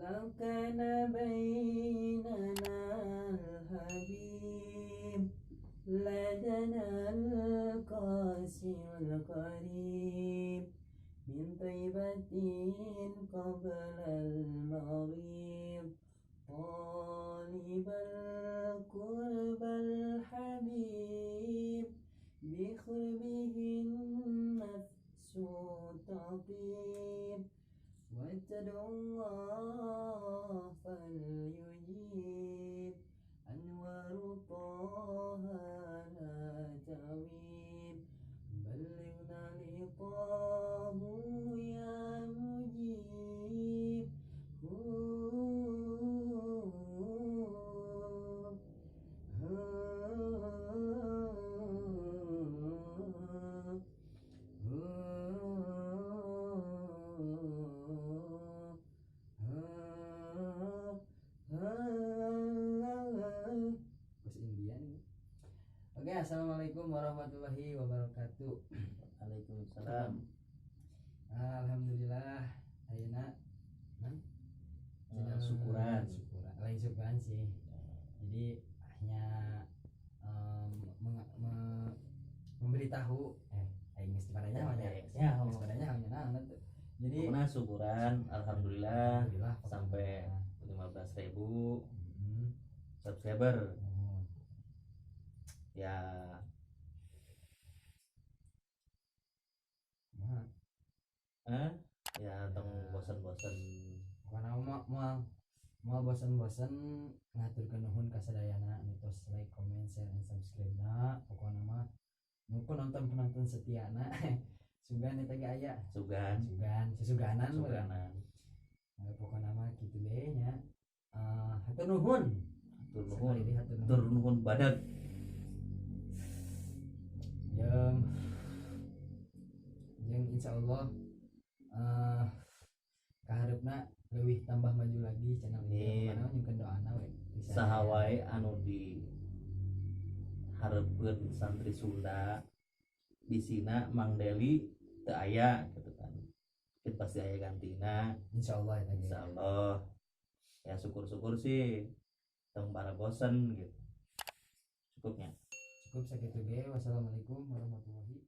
لو كان بيننا الحبيب لدنا القاسي القريب من طيبة قبل المغيب طالب القرب الحبيب بقربه النفس تطيب وتدعو الله فليجيب أنوار طه لا تغيب بلغنا لقاه يا مجيب. Oke, assalamualaikum warahmatullahi wabarakatuh. Waalaikumsalam. Alhamdulillah, ayeuna nan syukuran. Syukuran, lain syukuran sih. Jadi hanya memberitahu aing geus diparanya mah nya. Ya, geus paranya nya naon atuh. Jadi pokoknya syukuran, alhamdulillah, alhamdulillah sampai 15.000 subscriber. Ya, ya tong bosen-bosen. Karena mau bosen-bosen ngaturkeun nuhun ka sadayana anu tos like, comment, share, and subscribe na. Pokona mah nu penonton penonton setia na. Sugan eta ge aya. Sugan. Sugan, susuganan. Suganan. Nah, pokona mah kitu we nya. Hatur nuhun. Hatur nuhun. Hatur nuhun. Hatur nuhun badag. Jeung insyaallah kaharepna leuwih tambah maju lagi channel ini. Amin. Pokona nyungkeun doana we. Saha wae anu di hareupeun santri Sunda bisina Mang Deli teu aya gitu kan. Mungkin pasti aya gantina. Insyaallah eta ge. Insyaallah. Ya syukur-syukur sih tong para bosen gitu. Cukupnya. Cukup sakitu ge. Wassalamualaikum warahmatullahi